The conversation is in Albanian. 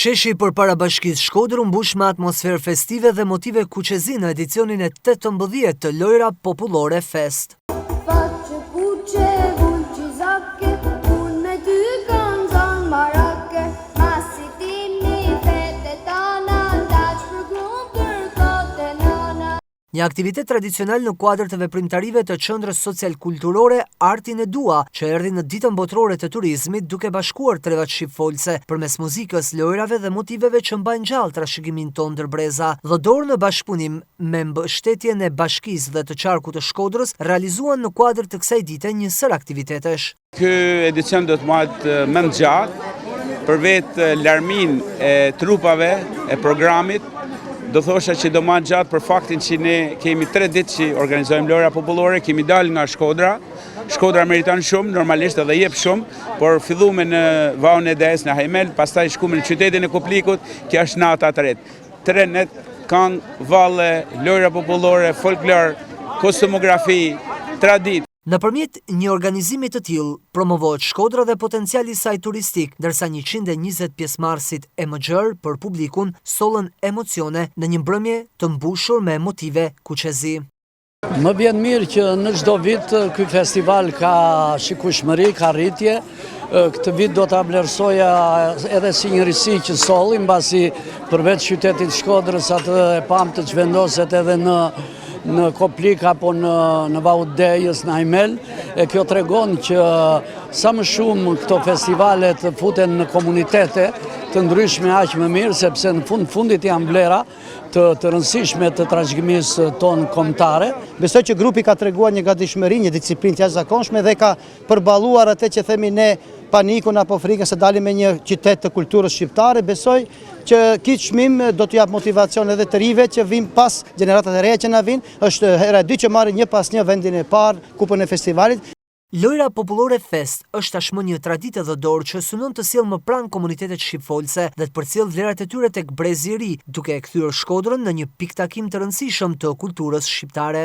Sheshi përpara Bashkisë Shkodër u mbush me atmosferë festive dhe motive kuqezi në edicionin e 18 të Lojra Popullore Fest. Faqe kuqe bulqizake, unë me ty kam zonë marake, masi ti mi fete tana, ndaç për grum për kote nana. Një aktivitet tradicional në kuadër të veprimtarive të Qendrës Social-Kulturore Artin e Dua, që erdhi në Ditën Botërore të Turizmit duke bashkuar trevat shqipfolëse përmes muzikës, lojrave dhe motiveve që mbajnë gjallë trashëgiminë tonë ndër breza. Dhë-Dorë në bashkëpunim me mbështetjen e Bashkisë dhe të Qarkut të Shkodrës realizuan në kuadër të kësaj dite një sërë aktivitetesh. Ky edicion do të mbahet mend gjatë, për vetë larminë e trupave, e programit, do thosha që do mbahet gjatë për faktin që ne kemi tre ditë që organizojmë lojra popullore, kemi dalë nga Shkodra, Shkodra meriton shumë, normalisht edhe jep shumë, por fillume në Vaun e Dejës në Hajmel, pastaj shkume në qytetin e Koplikut, kjo është nata e tretë. Tre net, kangë, valle, lojra popullore, folklor, kostumografi, traditë. Nëpërmjet një organizimi të tillë, promovohet Shkodra dhe potenciali i saj turistik, ndërsa 120 pjesëmarrësit e më gjerë për publikun sollën emocione në një mbrëmje të mbushur me motive kuqezi. Më vjen mirë që në çdo vit ky festival ka shikueshmëri, ka rritje. Këtë vit do ta vlerësoja edhe si një risi që solli, mbasi përveç qytetit Shkodrës atë e pamë të zhvendoset edhe në në Koplik apo në në Vau Dejës, në Hajmel, e kjo tregon që sa më shumë këto festivale të futen në komunitete të ndryshme aq më mirë, sepse në fund fundit janë vlera të, të rëndësishme të trashëgimisë tonë kombëtare. Besoj që grupi ka treguar një gatishmëri, një disiplinë të jashtëzakonshme dhe ka përballuar atë që themi ne panikun apo frikën se dalim me një qytet të kulturës shqiptare, besoj që ky çmim do t'u japë motivacion edhe të rinjve që vijnë pas, gjeneratat e reja që na vijnë, është hera e dytë që marrin një pas një vendin e parë, kupën e festivalit. Lojra Popullore Fest është tashmë një traditë e Dhë-Dorë që synon të sjellë më pranë komunitetet shqipfolëse dhe të përcjellë vlerat e tyre tek brezi i ri, duke e kthyer Shkodrën në një pikëtakim të rëndësishëm të kulturës shqiptare.